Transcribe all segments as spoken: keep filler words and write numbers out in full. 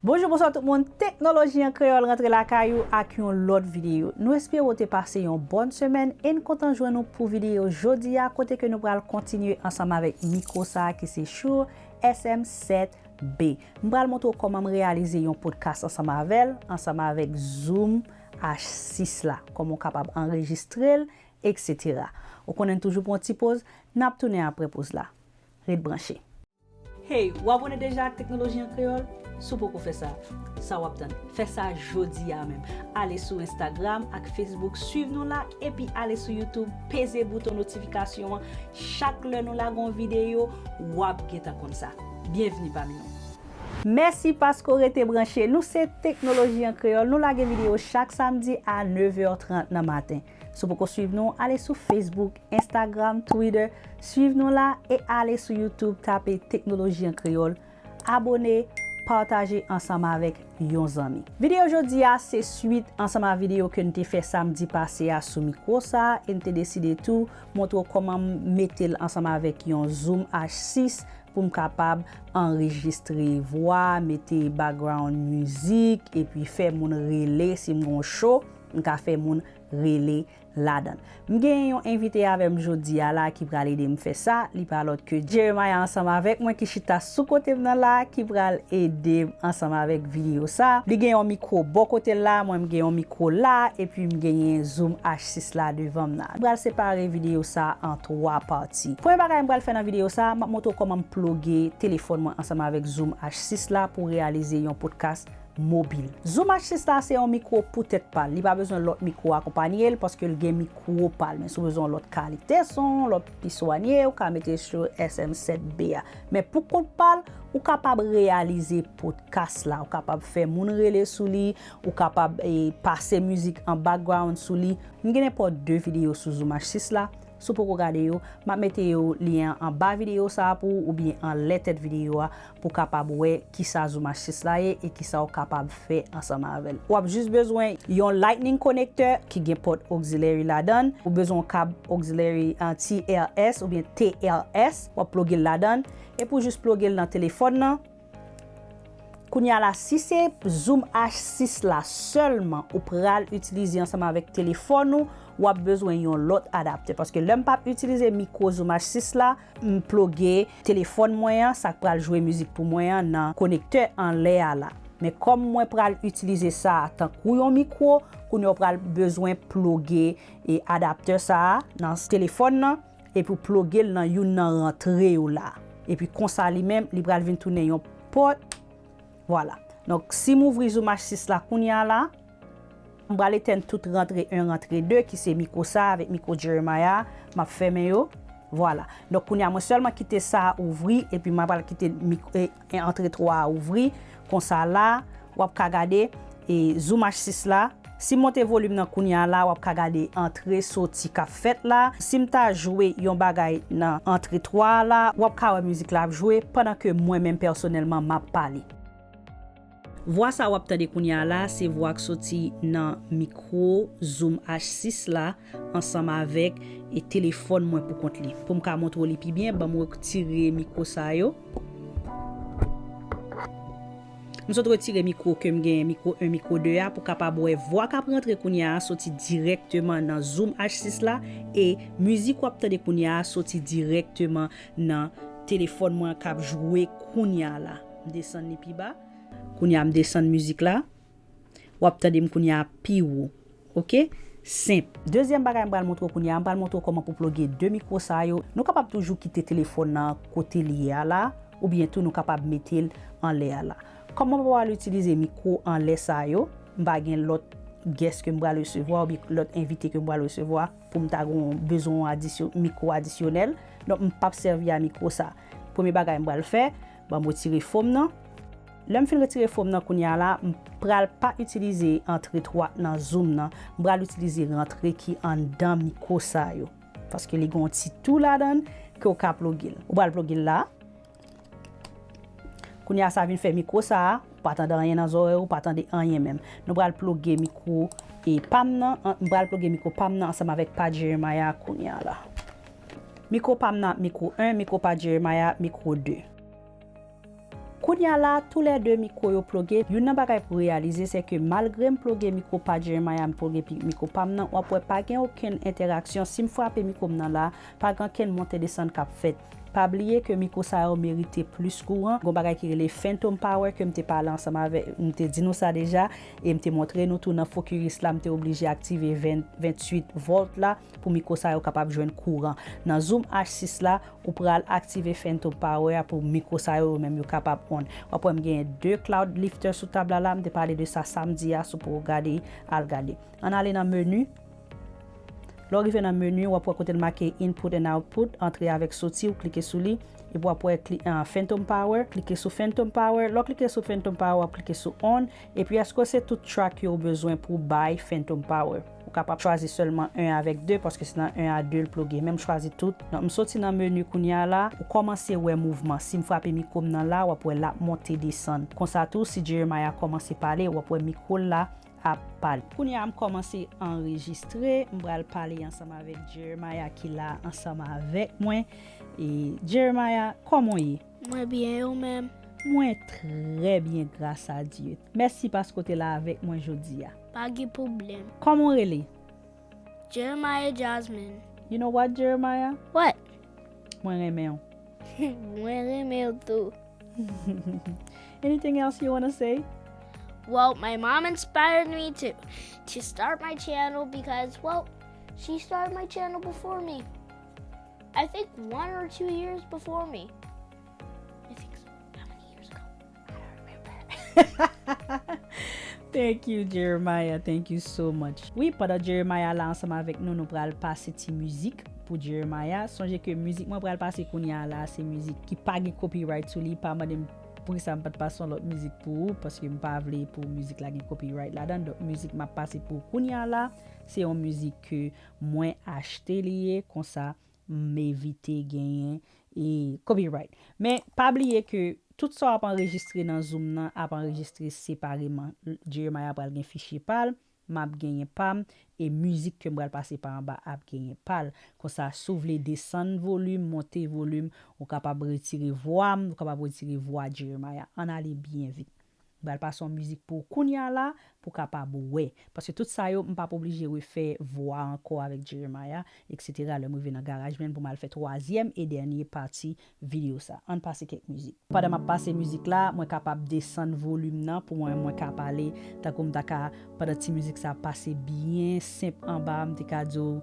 Bonjou, bonswa tout moun. Teknoloji an Kreyòl rantre lakay ou ak yon lòt videyo. Nou espere w te pase yon bòn semèn e n kontan jwenn nou pou videyo jodi a, kote ke nou pral kontinye ansanm avèk mikwo sa a ki se Shure S M sèt B. M pral montre w kòman m reyalize yon podcast ansanm avè l, ansanm avèk Zoom H sis la, kòman w kapab anrejistre l, et cetera. Ou konnen n toujou pran yon ti poz, n ap tounen apre poz la. Ret branche. Hey, w abòne deja ak Teknoloji an Kreyòl? Si w poko fè sa, sa w ap tann? Fè sa jodi a menm. Ale sou Instagram ak Facebook, swiv nou la, epi ale sou YouTube, peze bouton notifikasyon an. Chak lè nou lage yon videyo, w ap gentan konn sa. Byenvni pami nou. Mèsi paske w rete branche. Nou se Teknoloji an Kreyòl. Nou lage videyo chak samdi a nèf è trant nan maten. Si w poko swiv nou, ale sou Facebook, Instagram, Twitter, swiv nou la e ale sou YouTube, tape Teknoloji an Kreyòl, abòne, pataje ansanm avèk yon zanmi. Videyo jodi a se swit ansanm a videyo ke n te fè samdi pase a sou mikwo sa a, e n te deside tou montre w kòman m mete l ansanm avèk yon Zoom H sis pou m kapab anrejistre vwa, mete background mizik, epi fè moun rele si m gon cho, m ka fè moun rele ladan l. M genyen yon envite avè m jodi a la ki pral ede m fè sa. Li pa lòt ke Jeremiah ansanm avèk mwen ki chita sou kote m nan la, ki pral ede m ansanm avèk videyo sa. Li gen yon mikwo bò kote l la, mwen m gen yon mikwo la, epi m genyen Zoom H sis la devan m nan. M pral separe videyo sa an twa pati. Premye bagay m pral fè nan videyo sa, m ap montre w kòman m ploge telefòn mwen ansanm avèk Zoom H sis la pou reyalize yon podcast mobil. Zoom H sis la se yon mikwo pou tèt pa l. Li pa bezwen lòt mikwo akonpanye l paske l gen mikwo pa l. Men si w bezwen yon lòt kalite son, lòt pi swanye, ou ka mete Shure S M sèt B a. Men pou kont pa l, ou kapab reyalize podcast la, ou kapab fè moun rele sou li, ou kapab, e, pase mizik an background sou li. M gen nenpòt de videyo sou Zoom H sis la. Si w poko gade yo, m ap mete yo lyen an anba videyo sa a pou ou oubyen anlè tèt videyo a pou w kapab wè kisa Zoom H sis la ye e kisa w kapab fè ansanm avè l. W ap jis bezwen yon Lightning connector ki gen pòt auxiliary ladan l. Ou bezwen yon kab auxiliary, uh, T L S oubyen T L S. W ap ploge l ladan l. Epi w jis ploge l nan telefòn nan. Kounye a la, si se Zoom H sis la sèlman ou pral itilize ansanm avèk telefòn ou, w ap bezwen yon lòt adaptè. Paske lè m p ap itilize mikwo Zoom H sis la, m ploge telefòn mwen an, sa k pral jwe mizik pou mwen an, nan konektè anlè a la. Men kòm mwen pral itilize sa a tankou yon mikwo, kounye a w pral bezwen ploge, e, adaptè sa a nan telefòn nan, epi w ploge l nan youn nan rantre yo la. Epi konsa li menm, li pral vin tounen yon pòt. Vwala. Donk, si m ouvri Zoom H sis la kounye a la, m pral etèn tout rantre en, rantre de, ki se mikwo sa avèk mikwo Jeremiah, m ap fèmen yo. Vwala. Donk, kounye a, mwen sèlman kite sa a ouvri, epi m pral kite mik-, e, e, antre twa a ouvri. Konsa la, w ap ka gade, e, Zoom H sis la. Si m monte volim nan kounye a la, w ap ka gade antre soti k ap fèt la. Si m ta jwe yon bagay nan antre twa a la, w ap ka wè mizik la ap jwe pandan ke mwen menm pèsonèlman m ap pale. Vwa sa w ap tande kounye a la, se vwa k soti nan mikwo Zoom H sis la ansanm avèk, e, telefòn mwen pou kont li. Pou m ka montre w li pi byen, ban m retire mikwo sa yo. M sot retire mikwo ke m genyen, mikwo en, mikwo de a, pou kapab wè vwa k ap rantre kounye a soti dirèkteman nan Zoom H sis la, e mizik w ap tande kounye a soti dirèkteman nan telefòn mwen k ap jwe kounye a la. M desann li pi ba. Kounye a, m desann mizik la. W ap tande m kounye a pi wo. Oke? Senp. Dezyèm bagay m pral montre w kounye a, m pral montre w kòman pou ploge de mikwo sa yo. Nou kapab toujou kite telefòn nan kote li ye a la, oubyen tou nou kapab mete l anlè a la. Kòm mwen pa pral itilize mikwo anlè sa yo, m pa gen lòt guest ke m pral resevwa oubyen lòt envite ke m pral resevwa pou m ta gon bezwen yon adisyon-, mikwo adisyonèl. Donk, m p ap sèvi a mikwo sa. Premye bagay m pral fè, ban m retire fo m nan. Lè m fin retire fo m nan kounye a la, m pral pa itilize antre twat nan Zoom nan. M pral itilize rantre ki anndan mikwo sa yo. Paske li gen yon ti tou ladan l ke w ka ploge l. Ou pral ploge l la. Kounye a sa vin fè mikwo sa a, ou pa tande anyen nan zòrèy ou, ou pa tande anyen menm. Nou pral ploge mikwo e pa m nan, an, m pral ploge mikwo pa m nan ansanm avèk pa Jeremiah kounye a la. Mikwo pa m nan ap mikwo en, mikwo pa Jeremiah ap mikwo de. Kounye a la, toulède mikwo yo ploge. Youn nan bagay pou reyalize, se ke malgre m ploge mikwo pa Jeremiah, m ploge pi-, mikwo pa m nan, w ap wè pa gen okenn entèraksyon. Si m frape mikwo m nan la, pa gen okenn monte desann k ap fèt. Pa bliye ke mikwo sa yo merite plis kouran. Gon bagay ki rele Phantom Power ke m te pale ansanm avèk, m te di nou sa deja, e m te montre nou tou nan Focurist la, m te oblije aktive ven, venntuit volt la pou mikwo sa yo kapab jwenn kouran. Nan Zoom H sis la, ou pral aktive Phantom Power a pou mikwo sa yo, yo menm yo kapab on. W ap wè m genyen de cloud lifter sou tab la la, m te pale de sa samdi a, si w poko gade, al gade. Ann ale nan meni. Lè w rive nan meni, w ap wè kote l make Input and Output, antre avèk soti, ou klike sou li, epi w ap wè kli-, ah, Phantom Power, klike sou Phantom Power. Lè w klike sou Phantom Power, w ap klike sou On, epi èske se tout track yo w bezwen pou w bay Phantom Power? Ou kapab chwazi sèlman en avèk de, paske se nan en a de l ploge, men m chwazi tout. Donk, m soti nan meni kounye a la, ou kòmanse wè mouvman. Si m frape mikwo m nan la, w ap wè l ap monte desann. Konsa tou, si Jeremiah kòmanse pale, w ap wè mikwo l la ap pale. Kounye a m kòmanse anrejistre, m pral pale ansanm avèk Jeremiah ki la ansanm avèk mwen. E Jeremiah, kòman w ye? Mwen byen, e ou menm? Mwen trè byen, gras a Dye. Mèsi paske w te la avèk mwen jodi a. Pa gen pwoblèm. Kòman w rele? Jeremiah Jasmine. You know what, Jeremiah? What? Mwen renmen w. Mwen renmen w tou. Anything else you wanna say? Well, my mom inspired me to to start my channel because, well, she started my channel before me. I think one or two years before me. I think so. How many years ago? I don't remember. Thank you, Jeremiah. Thank you so much. Wi, pandan Jeremiah la ansanm avèk nou, nou pral pase ti mizik pou Jeremiah. Sonje ke mizik mwen pral pase kounye a la, se mizik ki pa gen copyright sou li. Pa mande m poukisa m pa t pase yon lòt mizik pou ou, paske m pa vle pou mizik la gen copyright ladan. Donk, mizik m ap pase pou ou kounye a la, se yon mizik ke mwen achte li ye, konsa m evite genyen e copyright. Men pa bliye ke tout sa w ap anrejistre nan Zoom nan ap anrejistre separeman. Jeremiah pral gen fichye pa l, m ap genyen pa m, e mizik ke m pral pase pa anba ap genyen pa l. Konsa, si w vle desann volim, monte volim, ou kapab retire vwa m, ou kapab retire vwa Jeremiah. Ann ale byen vit. M pral pase yon mizik pou w kounye a la, pou w kapab wè. Paske tout sa yo, m p ap oblije refè vwa ankò avèk Jeremiah, etsetera. Lè m rive nan GarageBand pou m al fè twazyèm e dènye pati videyo sa. Ann pase kèk mizik. Pandan m ap pase mizik la, mwen kapab desann volim nan pou mwen, mwen ka pale. Tankou m ta ka, pandan ti mizik sa ap pase byen senp anba, m te ka di w,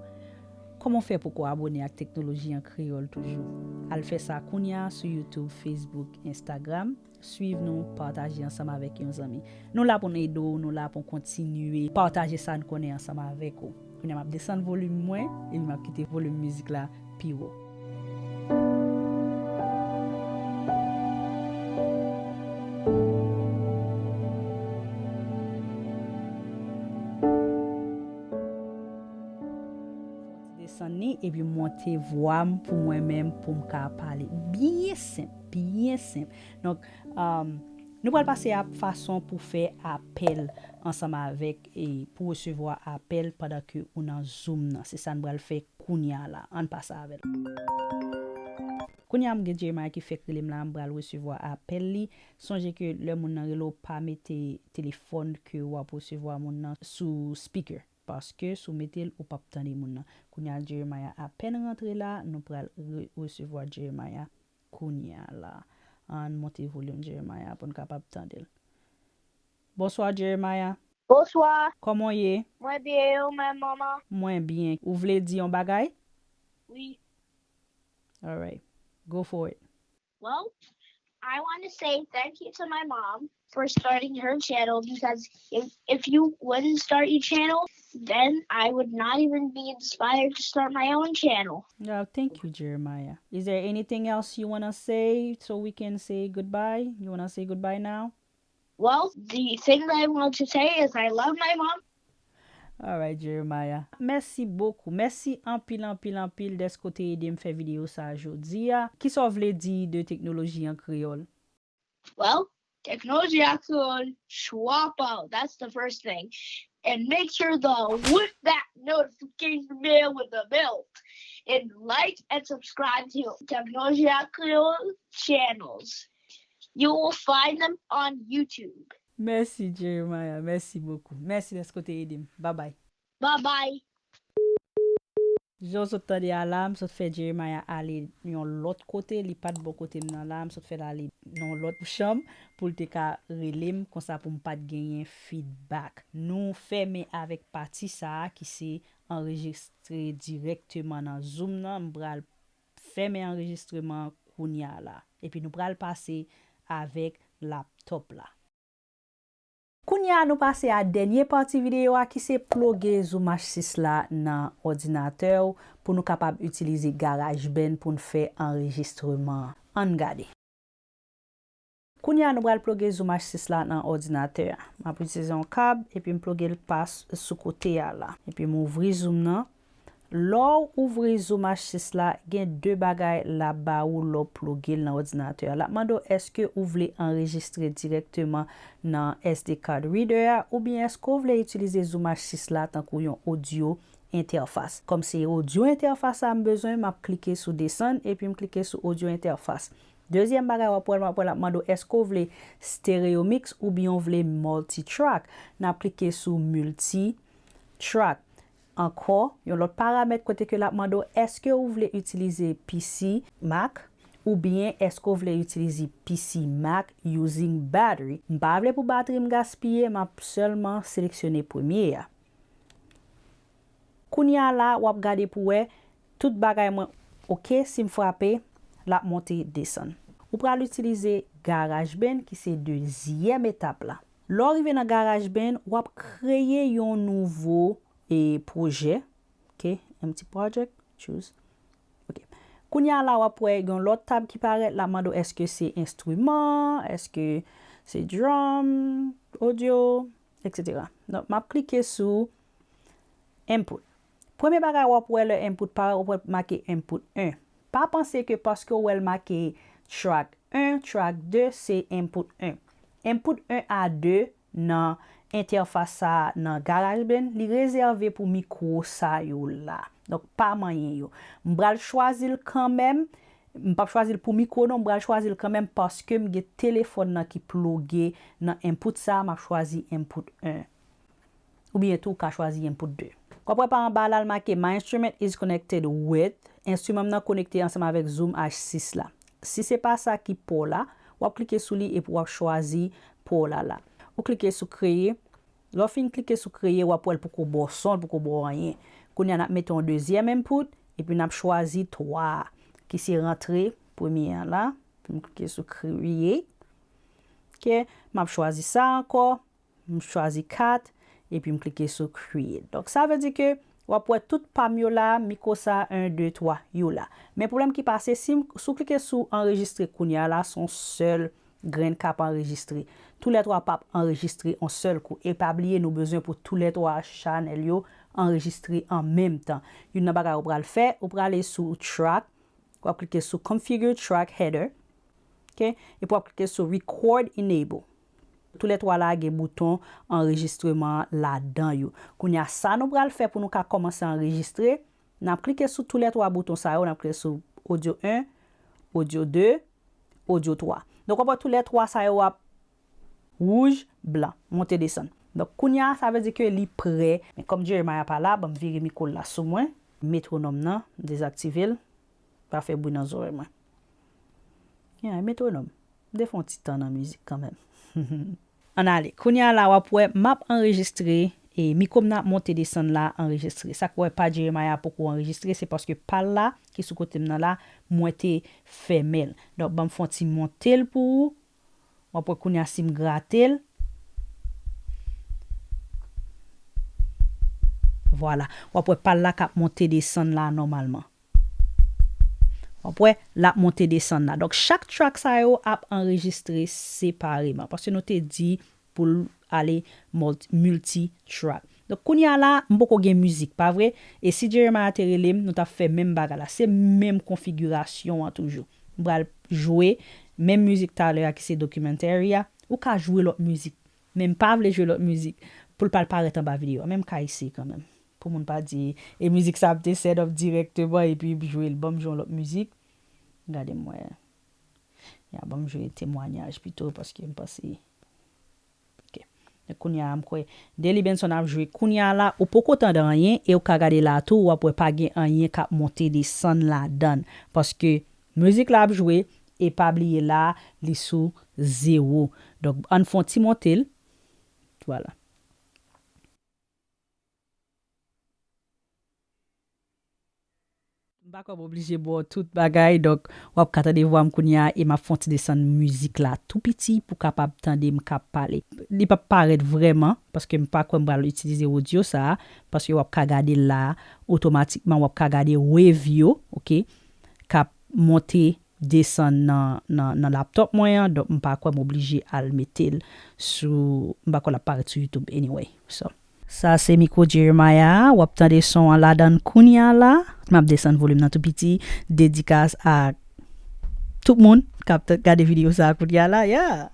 kòman w fè poko abone ak Teknoloji an Kreyòl toujou? Al fè sa kounye a sou YouTube, Facebook, Instagram. Swiv nou, pataje ansanm avèk yon zanmi. Nou la pou n ede w, nou la pou n kontinye pataje sa n konnen ansanm avèk ou. Kounye a m ap desann volim mwen, epi m ap kite volim mizik la pi wo. Desann li, epi monte vwa m pou mwen menm, pou m ka pale. Byen senp, byen senp. Donk, um, nou pral pase a fason pou fè apèl ansanm avèk, e pou resevwa apèl pandan ke ou nan Zoom nan. Se sa n pral fè kounye a la. Ann pase avè l. Kounye a m gen Jeremiah ki fèk rele m la, m pral resevwa apèl li. Sonje ke lè moun nan rele w, pa mete telefòn ke w ap resevwa moun nan sou speaker. Paske si w mete l, ou p ap tande moun nan. Kounye a Jeremiah apèn rantre la, nou pral re-, resevwa Jeremiah kounye a la. Ann monte volim Jeremiah pou n kapab tande l. Bonswa, Jeremiah. Bonswa. Kòman w ye? Mwen byen, e ou menm, manman? Mwen byen. Ou vle di yon bagay? Wi. Alright. Go for it. Well, I want to say thank you to my mom for starting her channel, because if, if you wouldn't start your channel, then I would not even be inspired to start my own channel. Oh, thank you, Jeremiah. Is there anything else you want to say so we can say goodbye? You want to say goodbye now? Well, the thing that I want to say is I love my mom. Alright, Jeremiah. Mèsi bokou. Mèsi anpil, anpil, anpil dèske w te ede m fè videyo sa a jodi a. Kisa w vle di de Teknoloji an Kreyòl? Well, Teknoloji an Kreyòl, chwa pa w. That's the first thing. And make sure to whip that notification bell with the bell. And like and subscribe to Teknoloji an Kreyòl channels. You will find them on YouTube. Mèsi, Jeremiah. Mèsi bokou. Mèsi dèske w te ede m. Babay. Bye bye. Jan w sot tande a la, m sot fè Jeremiah ale yon lòt kote, li pa t bò kote m nan la, m sot fè l ale nan yon lòt chanm pou l te ka rele m, konsa pou m pa t genyen feedback. Nou fèmen avèk pati sa a ki se anrejistre dirèkteman nan Zoom nan. M pral fèmen anrejistreman an kounye a la. Epi nou pral pase avèk laptòp la. Kounye a nou pase a dènye pati videyo a ki se ploge Zoom H sis la nan òdinatè w pou nou kapab itilize GarageBand pou n fè anrejistreman an. Ann gade. Kounye a nou pral ploge Zoom H sis la nan òdinatè a. M ap itilize yon kab epi m ploge l pa sou kote a la. Epi m ouvri Zoom nan. Lè w ouvri Zoom H sis la, gen de bagay l ap ba ou lè w ploge l nan òdinatè a. L ap mande w èske ou vle anrejistre dirèkteman nan S D card reader a oubyen èske w vle itilize Zoom H sis la tankou yon audio interface. Kòm se audio interface a m bezwen, m ap klike sou desann epi m klike sou audio interface. Dezyèm bagay w ap wè, w ap wè l ap mande w èske w vle stereo mix oubyen w vle multi track. N ap klike sou multi track. Ankò, yon lòt paramèt kote ke l ap mande w èske ou vle itilize P C Mac oubyen èske ou vle itilize P C Mac using battery. M pa vle pou batri m gaspiye, m ap sèlman seleksyone premye a. Kounye a la, w ap gade pou wè tout bagay mwen oke, si m frape, l ap monte desann. Ou pral itilize GarageBand ki se dezyèm etap la. Lè w rive nan GarageBand, w ap kreye yon nouvo e pwojè. Ok, empty project, choose. Ok. Kounye a la, w ap wè yon lòt tab ki parèt la, mande w èske se enstriman, èske se drum, audio, et cetera. Donk, m ap klike sou input. Premye bagay w ap wè lè input parèt, w ap wè make input en. Pa panse ke paske w wè l make track en, track de, se input en. Input en a de nan entèfas sa a nan GarageBand, li rezève pou mikwo sa yo la. Donk, pa manyen yo. M pral chwazi l kanmenm. M p ap chwazi l pou mikwo non, m pral chwazi l kanmenm paske m gen telefòn nan ki ploge nan input sa a, m ap chwazi input en. Oubyen tou, ou ka chwazi input de. W ap wè pa anba la, l make My instrument is connected with, enstriman m nan konekte ansanm avèk Zoom H sis la. Si se pa sa ki pa w la, w ap klike sou li epi w ap chwazi pa w la la. Ou klike sou kreye. Lè w fin klike sou kreye, w ap wè l poko ba w son, l poko ba w anyen. Kounye a, n ap mete yon dezyèm input, epi n ap chwazi twa a, ki se rantre premye an la. Epi m klike sou create. Ok, m ap chwazi sa ankò. M chwazi kat, epi m klike sou create. Donk, sa vle di ke w ap wè tout pa m yo la, mikwo sa, en, de, twa, yo la. Men pwoblèm ki pase, si m, si w klike sou anrejistre kounye a la, se yon sèl grenn k ap anrejistre. Toulètwa p ap anrejistre yon sèl kou. E pa bliye, nou bezwen pou toulètwa chanèl yo anrejistre an menm tan. Youn nan bagay ou pral fè, ou prale sou track, w ap klike sou configure track header. Ok? Epi w ap klike sou record enable. Toulètwa la gen bouton anrejistreman an ladan yo. Kounye a, sa nou pral fè pou nou ka kòmanse anrejistre, n ap klike sou toulètwa bouton sa yo, n ap klike sou audio en, audio de, audio twa. Donk, w ap wè toulètwa sa yo ap wouj, blan, monte desann. Donk, kounye a, sa vle di ke li prè. Men kòm Jeremiah pa la, ban m vire mikwo l la sou mwen. Metwonòm nan, m dezaktive l. Pa fè bri nan zòrèy mwen. Yeah, metwonòm. M te fè yon ti tan nan mizik kanmenm. Ann ale. Kounye a la, w ap wè m ap anrejistre e mikwo m nan ap monte desann la anrejistre. Sa k wè pa Jeremiah poko anrejistre, se paske pa l la, ki sou kote m nan la, mwen te fèmen l. Donk, ban m fè yon ti monte l pou ou. W ap wè kounye a si m grate l. Vwala. W ap wè pa l la k ap monte desann la nòmalman. W ap wè, l ap monte desann la. Donk, chak track sa yo ap anrejistre separeman. Paske nou te di pou l ale multi, multi track. Donk, kounye a la, m poko gen mizik, pa vre? E si Jeremiah te rele m, nou t ap fè menm bagay la. Se menm konfigirasyon an toujou. M pral jwe menm mizik talè a ki se documentary a. Ou ka jwe lòt mizik. Men m pa vle jwe lòt mizik. Pou l pa al parèt anba videyo a. Men m ka eseye kanmenm. Pou moun pa di, e mizik sa ap te set up dirèkteman epi m jwe l. Ban m jwe yon lòt mizik. Gade m wè. Ya, ban m jwe temwayaj pito, paske m panse. Ok. Donk, kounye a, m kwè, Delly Benson ap jwe. Kounye a la, ou poko tande anyen, e ou ka gade la tou, w ap wè pa gen anyen k ap monte desann ladan l. Paske mizik la ap jwe, e pa bliye la, li sou zewo. Donk, ann fè yon ti monte l. Vwala. M pa kwè m oblije ba w tout bagay, donk w ap ka tande vwa m kounye a, e m ap fè yon ti desann mizik la tou piti pou w kapab tande m k ap pale. Li p ap parèt vrèman, paske m pa kwè m pral itilize odyo sa a, paske w ap ka gade l la, otomatikman w ap ka gade wave yo, ok, k ap monte desann nan, nan, nan laptop mwen an, donk m pa kwè m oblije al mete l sou, m pa kwè l ap parèt sou YouTube anyway. So, sa se mikwo Jeremiah, w ap tande son an ladan l kounye a la. M ap desann volim nan tou piti, dedikas a tout moun k ap t-, gade videyo sa a kounye a la, yeah.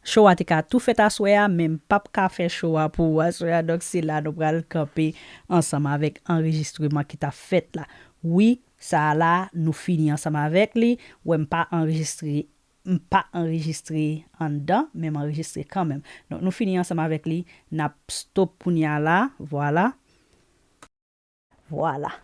Show a te ka tou fèt aswè a, men m p ap ka fè show a pou ou aswè a, donk se la nou pral kanpe ansanm avèk anrejistreman ki t ap fèt la. Wi, sa a la, nou fini ansanm avèk li. Wè, m pa anrejistre, m pa anrejistre anndan, men m anrejistre kanmenm. Donk, nou fini ansanm avèk li, n ap stop kounye a la, vwala. Vwala.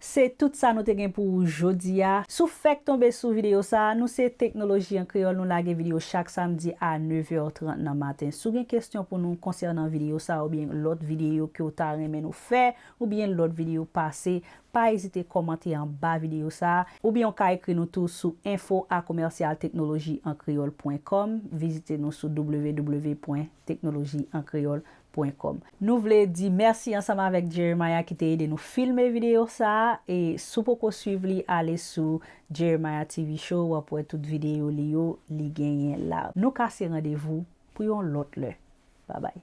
Se tout sa nou te gen pou ou jodi a. Si w fèk tonbe sou videyo sa a, nou se Teknoloji an Kreyòl, nou lage videyo chak samdi a nèf è trant nan maten. Si w gen kesyon pou nou konsènan videyo sa a oubyen lòt videyo ke w ta renmen nou fè, oubyen lòt videyo pase, pa ezite kòmante anba videyo sa a, oubyen w ka ekri nou tou sou info à commercial technologie en créole point com. Vizite nou sou w w w point technologie en créole point com. Nou vle di mèsi ansanm avèk Jeremiah ki te ede nou filme videyo sa a, e si w poko swiv li, ale sou Jeremiah T V Show, w ap wè tout videyo li yo, li genyen la. Nou kase randevou pou yon lòt lè. Babay.